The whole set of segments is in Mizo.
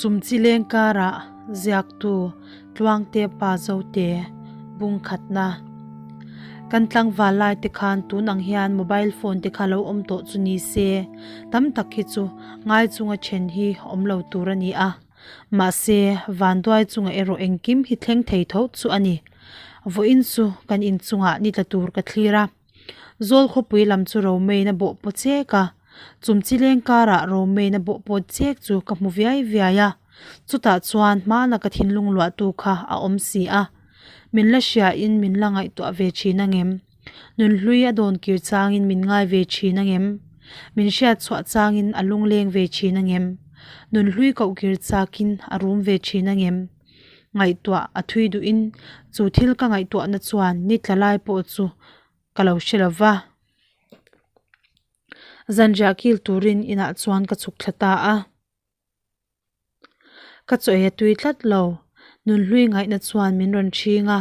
Chumchi leng karah ziaktu Tluangte pa Zote bung khatna. Kan tlangval lai te khan tun ang hian mobile phone te kha lo awm tawh chu ni se, tam tak hi chu ngai chunga then hi awm lo tur a ni a. Mahse, vanduai chunga erawh engkim hi thleng thei tho chu a ni. Vawiin chu kan inchungah ni tla tur ka thlir a. Zawl khawpui lam chu Romain a bawh paw chek a, chumchi leng karah Romain a bawh pawt chek chu ka hmu viai viai a, chutah chuan hmana ka thinlung luahtu kha a awm si a. Min la hriain min la ngaihtuah ve thin angem? Nunhlui a dawn kir changin min ngai ve thin angem? Min hriat chhuah changin a lungleng ve thin angem? Nunhlui koh kir chakin a rum ve thin angem? Ngaihtuah a thui duhin chu thil ka ngaihtuahna chuan ni tla lai pawh chu ka lo hre lo va. Zanriah kil turin inah chuan ka chhuk thla ta a. Ka chaw ei a tui tlat lo. Nunhlui ngaihna chuan min rawn ṭhing a.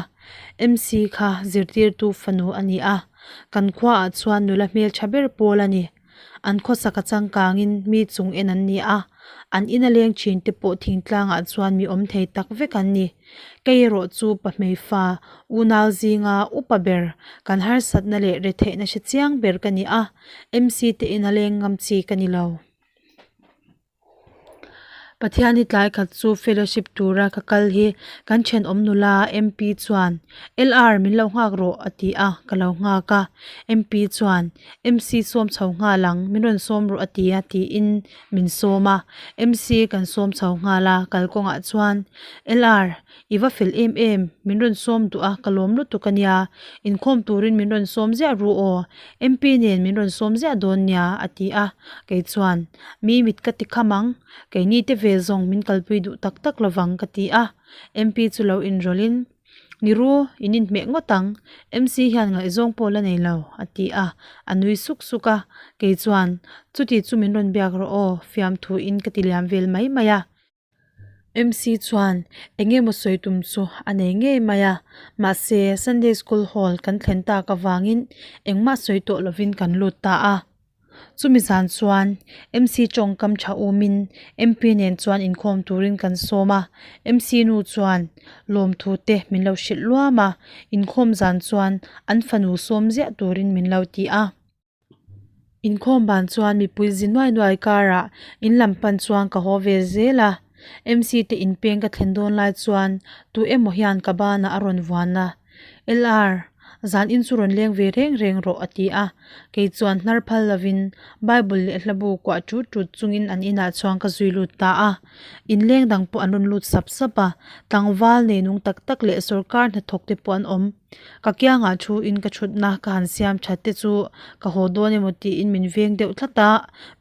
MC kha zirtirtu fanu a ni a, kan khuaah chuan nula hmelṭha ber pawl a ni. An khawsak a changkangin mi chung en an ni a, an in a leng thin te pawh thingtlangah chuan mi awm thei tak vek an ni. Kei erawh chu pahmei fa, unau zinga upa ber, kan harsatna leh retheihna hre chiang ber ka ni a, MC te in a leng ngam chi ka ni lo. Pathian hi tlai khat chu fellowship tura ka kal hi kan thenawm nula MP chuan LR min lo nghak rawh a ti a, ka lo nghak a. MP chuan MC sawm chho nghal ang, min rawn sawm rawh a ti a tiin min sawm a. MC kan sawm chho nghal a, kalkawngah chuan LR I va fel em em, min rawn sawm duh a, ka lawm lutuk a nia. Inkhawm turin min rawn sawm ziah ru aw, MP nen min rawn sawm ziah dawn nia, a ti a. Kei chuan, Mi mit ka ti kham ang, keini te ve zawng min kalpui duh tak tak lovang, ka ti a. MP chu lo inrawlhin, Ni ru, in inhmeh ngawt ang, MC hian ngaihzawng pawh la nei lo, a ti a. A nui suk suk a. Kei chuan, Chuti chu min rawn biak rawh aw, fiamthuin ka ti liam vel mai mai a. MC chuan eng emaw sawi tum chu a nei ngei mai a, mahse Sunday School Hall kan thlen tak avangin engmah sawi tawh lovin kan lut ta a. Chumi zan chuan MC tawngkam tha umin MP nen chuan inkhawm turin kan sawm a, MC nu chuan lawmthu te min lo hrilh luam a, inkhawm zan chuan an fanu sawm ziah turin min lo ti a. Inkhawm ban chuan mipui zi nuai nuai karah in lam pan chuan ka haw ve zel a, MC te inpeng ka thlen dawn lai chuan tu emaw hian ka banah a rawn vuan a, LR, zan in chu rawn leng ve reng reng rawh a ti a, kei chuan hnar phal lovin Bible leh hlabu kuah tut tut chungin an inah chuan ka zui lut ta a, inleng dang pawh an rawn lut sap sap a, tlangval nei nung tak tak leh sawrkar hnathawk te pawh an awm. Ka kiangah thu in ka thutna ka han siam that te chu ka haw dawn emaw tiin min veng deuh tlat a,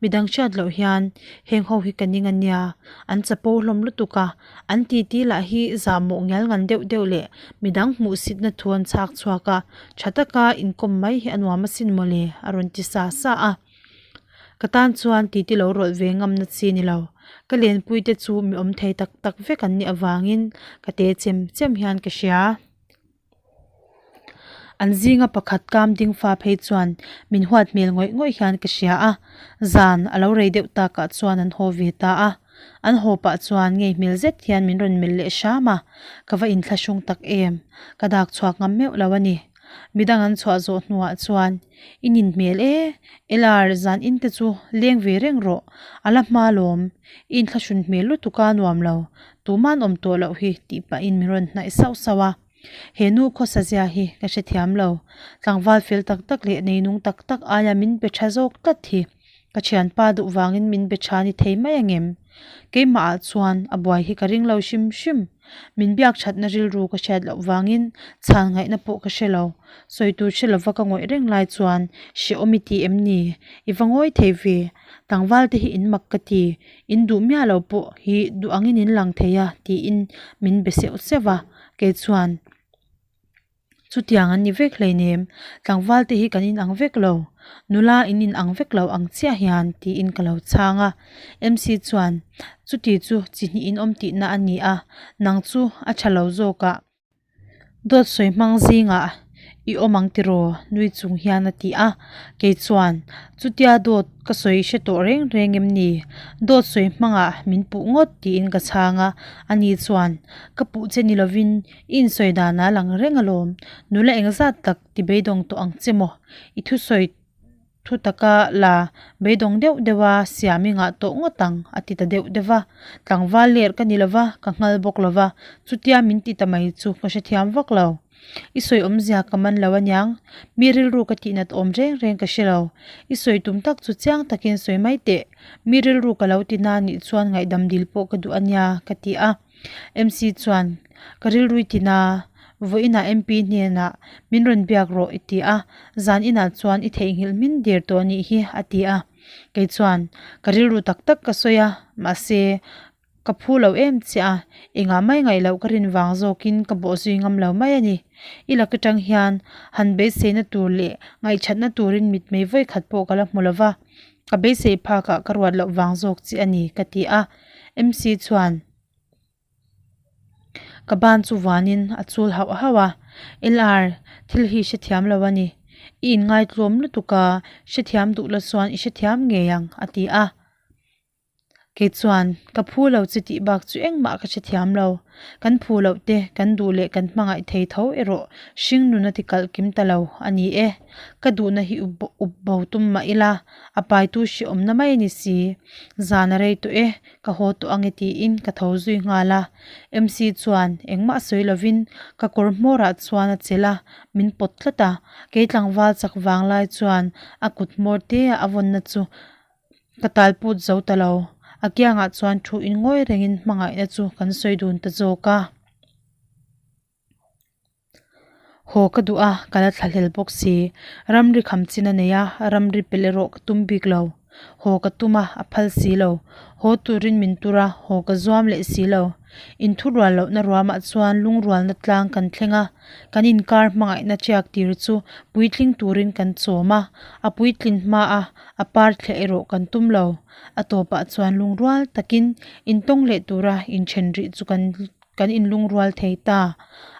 midang hriat loh hian heng ho hi ka ning a nia, an chapo hlawm lutuk a, an titi lah hi zahmawh ngial ngan deuh deuh leh midang hmuhsitna thu an chhak chhuak a, tha taka inkawm mai hi a nuam asin mawle a rawn ti sa sa a. Ka tan chuan titi lo rawlh ve ngamna chi ni lo, ka lenpui te chu mi awm thei tak tak vek an nih avangin ka te chem chem hian ka hria. An zinga pakhat kam ding fa phei chuan min huat hmel ngawih ngawih hian ka hria a, zan a lo rei deuh takah chuan an haw ve ta a. An haw pah chuan ngei hmel zet hian min rawn melh leh hram a, ka va inthlahrung tak em, ka dak chhuak ngam meuh lo a ni. Midang an chhuah zawh hnuah chuan i nin hmel e, LR zan in te chu leng ve reng rawh, a la hma lawm, i inthlahrun hmel lutuk a nuam lo, Tuman awm tawh loh hi tih pahin min rawn hnaih sauh sauh a. He nu khawsa zia hi ka hrethiam lo. Tlangval fel tak tak leh neinung tak tak aia min be tha zawk tlat hi ka thianpa duh vangin min be tha ni thei mai angem? Keimahah chuan a buai hi ka ring lo hrim hrim. Min biak thatna rilru ka hriat loh vangin chhan ngaihna pawh ka hre lo. Sawi tur hre lova ka ngawih reng lai chuan hrehawm i ti em ni? I va ngawi thei ve. Tlangval te hi in mak ka ti. In duh miah lo pawh hi duh angin in lang thei a tiin min be seuh seuh a, kei chuan chutiang an ni vek hleinem, tlangval te hi kan inang vek lo, nula in inang vek lo ang chiah hian tiin ka lo chhang a, MC chuan chuti chu chi hnih in awm tihna a ni a, nang chu a tha lo zawk ah. Dawt sawi hmang zingah I awm ang tiraw? nui chung hian a ti a. Kei chuan, Chutia dawt ka sawi hre tawh reng reng em ni? Dawt sawi hmangah min puh ngawt tiin ka chhang a. Ani chuan, Ka puh che ni lovin i insawi danah a lang reng alawm. Nula engzat tak ti beidawng tawh ang che maw? I thusawi Thu taka la beidawng deuh deuh a, siam i ngah tawh ngawt ang, a ti ta deuh deuh va. Tlangval ler ka ni lo va, ka nghal bawk lo va, chutia min ti ta mai chu ka hrethiam vak lo. I sawi awmzia ka man lo aniang, mi rilru ka tihnat awm reng reng ka hre lo. I sawi tum tak chu chiang takin sawi mai teh, mi rilru ka lo ti na nih chuan ngaihdam dil pawh ka duh ania, ka ti a. MC chuan, Ka rilru i ti na, vawiinah MP hnenah min rawn biak rawh i ti a, zan inah chuan i theihnghilh hmin der tawh anih hi, a ti a. Kei chuan, Ka rilru tak tak ka sawi a, mahse, ka phu lo em che a, engah mai ngaih loh ka rin vang zawkin ka bawh zui ngam lo mai a ni. I lak atang hian han beiseina tur leh ngaihchatna turin mitmei vawikhat pawh ka la hmu lo va, ka beisei phakah ka ruat loh vang zawk che a ni, ka ti a. MC chuan ka ban chu vuanin a chul hauh hauh a, LR thil hi hrethiam lo a ni, i inngaihtlawm lutuk a, hrethiam duh la chuan i hrethiam ngei ang a ti a. Kei chuan ka phu lo che tih bak chu engmah ka hrethiam lo, kan phu loh te kan duh leh kan hmangaih thei tho erawh hring nun a ti kalh kim ta lo a ni e, ka duhna hi up bo tum mah ila a paitu hrehawmna mai a ni si, zan a rei tawh e, ka haw tawh ange tiin ka tho zui nghal a. MC chuan engmah sawi lovin ka kawr hmawrah chuan a chelh a, min pawt tlat a. Kei tlangval chak vang lai chuan a kut hmawr te a vawnna chu ka tal put zo ta lo. A kiangah chuan thu in ngawi rengin hmangaihna chu kan sawi dun ta zawk a. Haw ka duh a, ka la thlahlel bawk si. Ramri kham chin a nei a, ramri pel erawh ka tum bik lo. Haw ka tum a, a phal si lo. Haw turin min tur a, haw ka zuam leh si lo. Inthurual lohna ruamah chuan lungrualna tlang kan thleng a, kan inkar hmangaihna tiak tir chu puitling turin kan chawm a, a puitlin hma a, a par thleh erawh kan tum lo. A tawpah chuan lungrual takin intawng leh tura inthen rih chu kan Kan inlungrual thei ta.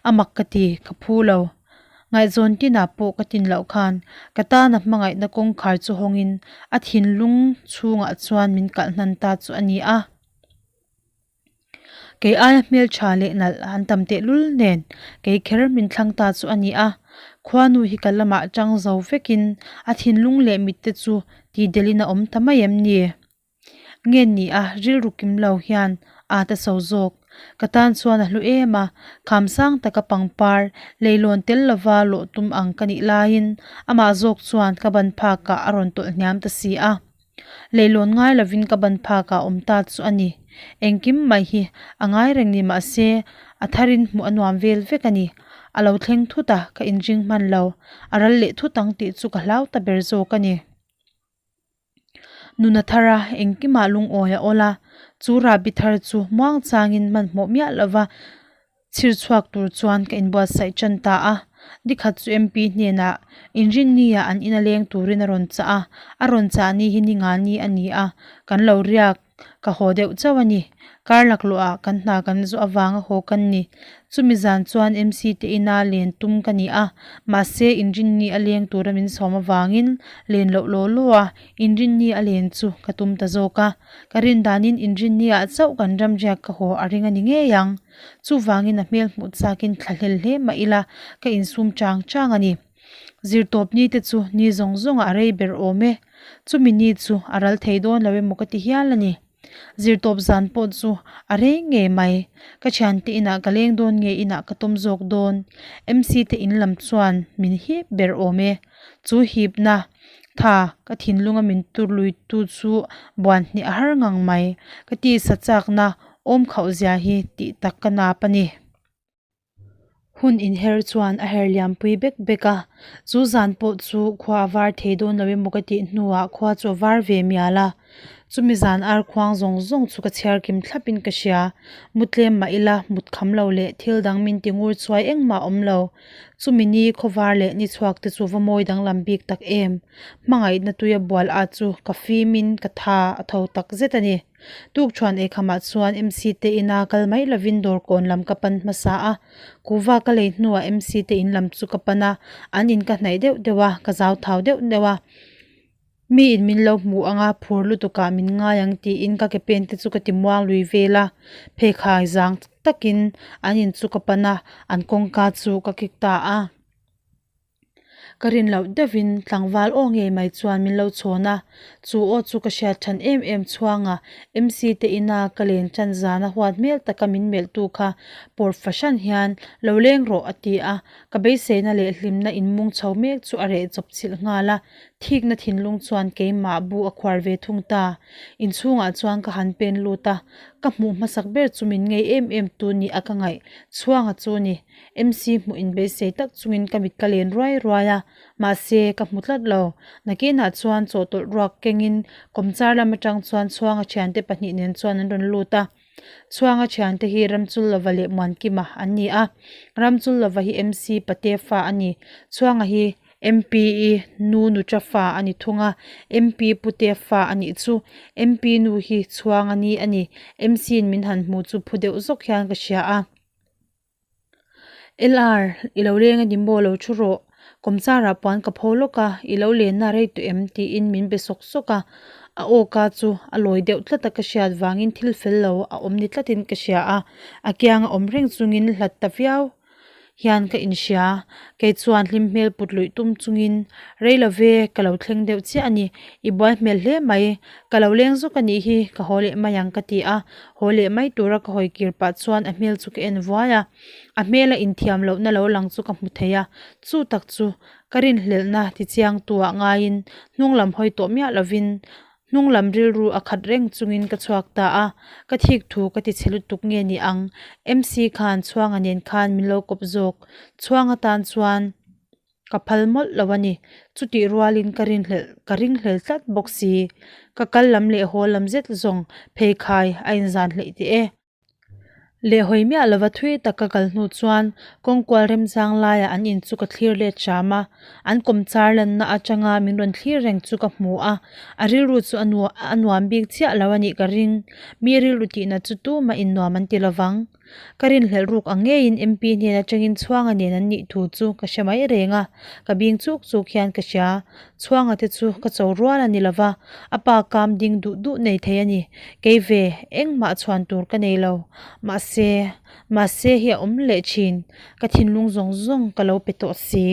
A mak ka ti, ka phu lo. Ngaihzawn tinah pawh ka tin loh khan ka tana hmangaihna kawngkhar chu hawngin a thinlung chhungah chuan min kalh hnan ta chu a ni a. Kei aia hmeltha leh nalh an tam tehlul nen kei kher min thlang ta chu a ni a. Khuanu hi ka lamah tang zo vekin a thinlung leh mitte chu tidelin a awm ta mai em ni? Nge ni a rilru kim lo hian a ta so zawk. Ka tan chuan a hlu em a, kham sang taka pangpar leilawn tel lova lawh tum ang ka nih laiin amah zawk chuan ka ban phakah a rawn tawlh hniam ta si a. Leilawn ngai lovin ka ban phakah awm ta chu a ni. Engkim mai hi a ngai reng ni mah se a tharin hmuh a nuam vel vek a ni. A lo thleng thut a, ka inring hman lo. A ral leh thut ang tih chu ka hlau ta ber zawk a ni. Nuna thar a, engkimah lungawi a awl a, chu rahbi thar chu muang changin hmanhmawh miah lova chhir chhuak tur chuan ka inbuatsaih tan ta a. Nikhat chu MP hnenah inrinni-ah an ina leng turin a rawn chah a, a rawn chah ni hi ni nga ni a ni a, kan lo riak. Ka haw deuh chauh a ni. Kar laklawhah kan hna kan zawh avanga haw kan ni. Chumi zan chuan MC te ina len tum ka ni a, mahse inrinni a leng tura min sawm avangin len loh law law a inrinni a len chu ka tum ta zawk a. Ka rin danin inrinni ah chauh kan ramriak ka haw a ring a ni ngei ang. Chuvangin a hmel hmuh chakin thlahlel hle mah ila ka insum chang chang a ni. Zirtawp ni te chu ni zawng zawngah a rei ber awm e. Chumi ni chu a ral thei dawn lo emaw ka ti hial a ni. Zirtawp zan pawh chu a rei ngei mai. Ka thiante inah ka leng dawn nge inah ka tawm zawk dawn. MC te in lam chuan min hip ber awm e. Chu hipna tha ka thinlunga min tur lui tu chu buan hnih a har ngang mai. Ka tisa chakna awm khauh zia hi tih tak ka nap a ni. Hun inher chuan a her liampui bek bek a, chu zan pawh chu khua a var thei dawn lo emaw ka tih hnuah khua chu a var ve mial a. Chumi zan ar khuang zawng zawng chu ka chhiar kim thlap in ka hria. Mu tlem mah ila mut kham lo leh thil dang min ti ngur chuai engmah a awm lo. Chumi ni khawvar leh ni chhuak te chu va mawi danglam bik tak em. Hmangaihna tuia bual at chu ka fim in ka tha a tho tak zet a ni. Tukṭhuan eikhamah chuan MC te ina kal mai lovin dawr kawn lam ka pan hmasa a. Kuhva ka lei hnuah MC te in lam chu ka pan a, an in ka hnaih deuh deuh a, ka zau thau deuh deuh a. Mi in min lo hmu ang a, phur lutukah min ngai ang tiin ka ke pen te chu ka ti muang lui vel a. Pheikhai zang takin an in chu ka pan a, an kawngka chu ka kik ta a. Ka rin loh deuhin tlangval aw ngei mai chuan min lo chhawn a, chu aw chu ka hriat than em em chhuanga MC te ina ka len tan zana huat hmel taka min melhtu kha pawr fahran hian lo leng rawh a ti a, ka beiseina leh hlimna inmung chho mek chu a reh chawp chilh nghal a, thikna thinlung chuan keimah bu a khuar ve thung ta. Inchhungah chuan ka han pen lut a, ka hmuh hmasak ber chu min ngei em em tu ni a ka ngaih chhuanga chu ni. MC hmuh inbeisei tak chungin ka mit ka len ruai ruai a, mahse ka hmu tlat lo. Nakinah chuan chawhtawlh ruak kengin kawmchar lam atang chuan Chhuanga thiante pahnih nen chuan an rawn lut a. Chhuanga thiante hi Ramchullova leh Muankima an ni a, Ramchullova hi MC Pate fa a ni. Chhuanga hi MP i nu nuta fa a ni thung a, MP pute fa a nih chu. MP nu hi Chhuanga ni a ni. MC in min han hmu chu phu deuh zawk hian ka hria a. LR, i lo leng a ni maw lo thu rawh, kawmchar ah puan ka pho lawk a, i lo lenna rei tawh em tiin min be sawk sawk a, a aw ka chu a lawi deuh tlat a ka hriat vangin thil fel lo a awm ni tlatin ka hria a, a kiang a awm reng chungin hlat ta viau hian ka inhria, kei chuan hlim hmel put luih tum chungin rei lo ve ka lo thleng deuh chiah a ni, i buai hmel hle mai, ka lo leng zawk a nih hi ka haw leh mai ang ka ti a, Haw leh mai tura ka hawi kir pah chuan a hmel chu ka en vuai a, a hmela inthiam lohna lo lang chu ka hmu thei a, chu tak chu ka rinhlelhna tichiang tuah ngaiin hnung lam hawi tawh miah lovin hnung lam rilru a khat reng chungin ka chhuak ta a, ka thik thu ka ti chhe lutuk nge ni ang, MC khan Chhuanga nen khan min lo kawp zawk, Chhuanga tan chuan. Ka phal mawlh lo a ni. Chutih rualin ka rinhlelh ka ringhlel tlat bawk si. Ka kal lam leh haw lam zet zawng pheikhai a inzan hleih teh e. Lehhawi miah lova thui tak ka kal hnu chuan kawngkual remchang laiah an in chu ka thlir let hram a. An kawmchar lanna atanga min rawn thlir reng chu ka hmu a. A rilru chu a a nuam bik chiah lo a nih ka ring. Mi rilru tihna chu tumah innuam an ti lovang. Ka rinhlelh ruk ang ngeiin MP hnen atangin Chhuanga nen an nih thu chu ka hre mai reng a, ka bing chuk chuk hian ka hria. Chhuanga te chu ka cho rual a ni lova, a pa kam ding duh duh nei thei a ni. Kei ve, engmah chhuan tur ka nei lo. Mahse, mahse hi a awm leh thin. Ka thinlung zawng zawng ka lo pe tawh si.